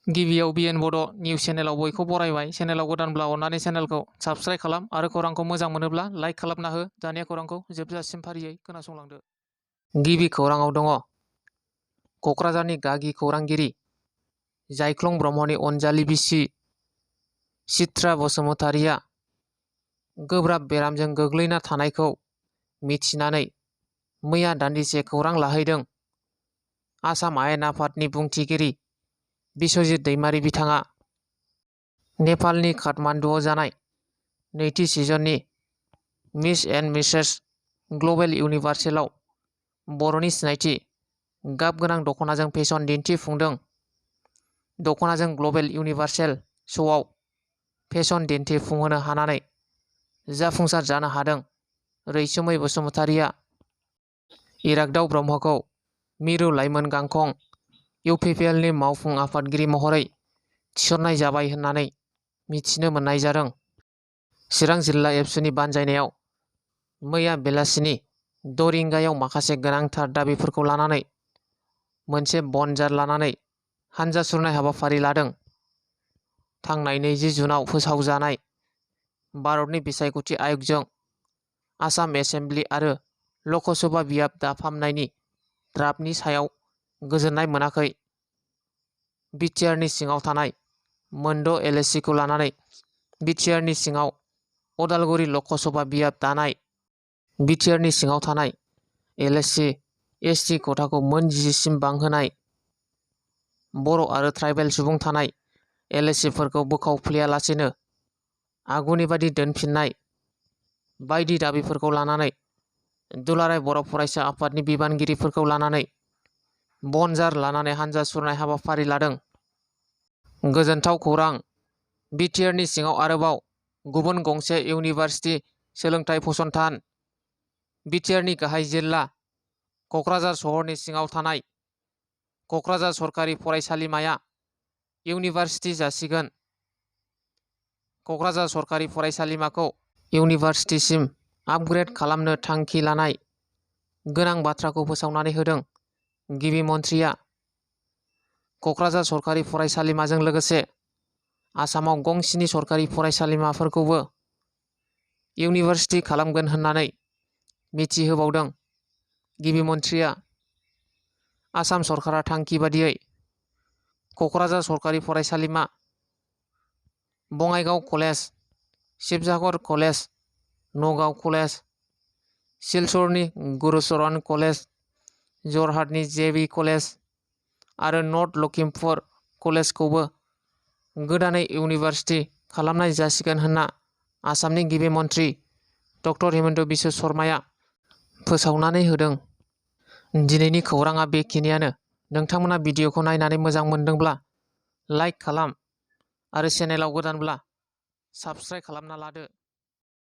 गिबियाव बिएन बड' निउस चेनेलाव बयखौ बरायबाय। चेनेलाव गोदानब्ला अननानै चेनेलखौ साबस्क्राइब खालाम आरो खौरांखौ मोजां मोनोब्ला लाइक खालामना हो। दानिया खौरांखौ जोबजासिम फारियै खोनासंलांदो। गिबि खौराङाव दङ क'क्राझारनि गागि खौरांगिरि जायख्लं ब्रह्मनि अनजालि बिसि चित्रा बसुमतारिया गोब्राब बेरामजों गोग्लैना थानायखौ मिथिनानै मैया दान्दिसे खौरां लाहैदों। आसाम आयेन आफादनि बुंथिगिरि बिस्वजित दैमारि बिथाङा नेपालनि काठमान्डुआव जानाय नैथि सिजननि मिस एन्ड मिसेस ग्लबेल इउनिभार्सेलाव बर'नि सिनायथि गाब गोनां दख'नाजों फेशन दिन्थिफुंदों। दख'नाजों ग्लबेल इउनिभार्सेल श'आव फेशन दिन्थिफुंहोनो हानानै जाफुंसार जानो हादों। रैसुमै बसुमतारिया इराग्दाव ब्रह्मखौ मिरु लाइमोन गांखं इउपिपिएलनि मावफुं आफादगिरि महरै थिसननाय जाबाय होननानै मिथिनो मोननाय जादों। चिरां जिल्ला एबसुनि बानजायनायाव मैया बेलासिनि 6 रिंगायाव माखासे गोनांथार दाबिफोरखौ लानानै मोनसे बनजार लानानै हानजा सुरनाय हाबाफारि लादों। थांनाय 20 जुनाव फोसावजानाय भारतनि बिसायख'थि आय'गजों आसाम एसेम्बलि आरो लकसभा बियाब दाफामनायनि ड्राफ्टनि सायाव गोजोननाय मोनाखै। बिटिआरनि सिङाव थानाय मोनद' एलएसिखौ लानानै बिटिआरनि सिङाव उदालगुरि लकसभा बियाब दानाय, बिटिआरनि सिङाव थानाय एलएसि एसटि खथाखौ मोन 10 सिम बांहोनाय, बर' आरो ट्राइबेल सुबुं थानाय एलएसिफोरखौ बोखावफ्लेयालासेनो आगुनि बादि दोनफिननाय बायदि दाबिफोरखौ लानानै दुलाराय बर' फरायसा आफादनि बिबानगिरिफोरखौ लानानै बनजार लानानै हानजा सुरनाय हाबाफारि लादों। गोजोनथाव खौरां! बिटिआरनि सिङाव आरोबाव गुबुन गंसे इउनिभार्सिटि सोलोंथाइ फसंथान बिटिआरनि गाहाय जिल्ला क'क्राझार सहरनि सिङाव थानाय क'क्राझार सरकारि फरायसालिमाया इउनिभार्सिटि जासिगोन। क'क्राझार सरकारि फरायसालिमाखौ इउनिभार्सिटिसिम आपग्रेड खालामनो थांखि लानाय गोनां बाथ्राखौ फोसावनानै होदों। गिबि मन्थ्रिया क'क्राझार सरकारि फरायसालिमाजों लोगोसे आसामाव गं 7 सरकारि फरायसालिमाफोरखौबो इउनिभार्सिटि खालामगोन होननानै मिथिहोबावदों। गिबि मन्थ्रिया आसाम सरकारा थांखि बादियै क'क्राझार सरकारि फरायसालिमा, Bongaigaon college, Sivasagar college, Nagaon college, सिलचरनि गुरुचरण कलेज, जरहाटनि जेबि कलेज आरो नर्थ लखिमपुर कलेजखौबो गोदानै इउनिभार्सिटि खालामनाय जासिगोन होनना आसामनि गिबि मन्थ्रि डक्टर हिमन्त बिश्व शर्माया फोसावनानै होदों। दिनैनि खौराङा बेखिनियानो। नोंथांमोना भिडिअखौ नायनानै मोजां मोनदोंब्ला लाइक खालाम आरो चेनेलाव गोदानब्ला साबस्क्राइब खालामना लादो।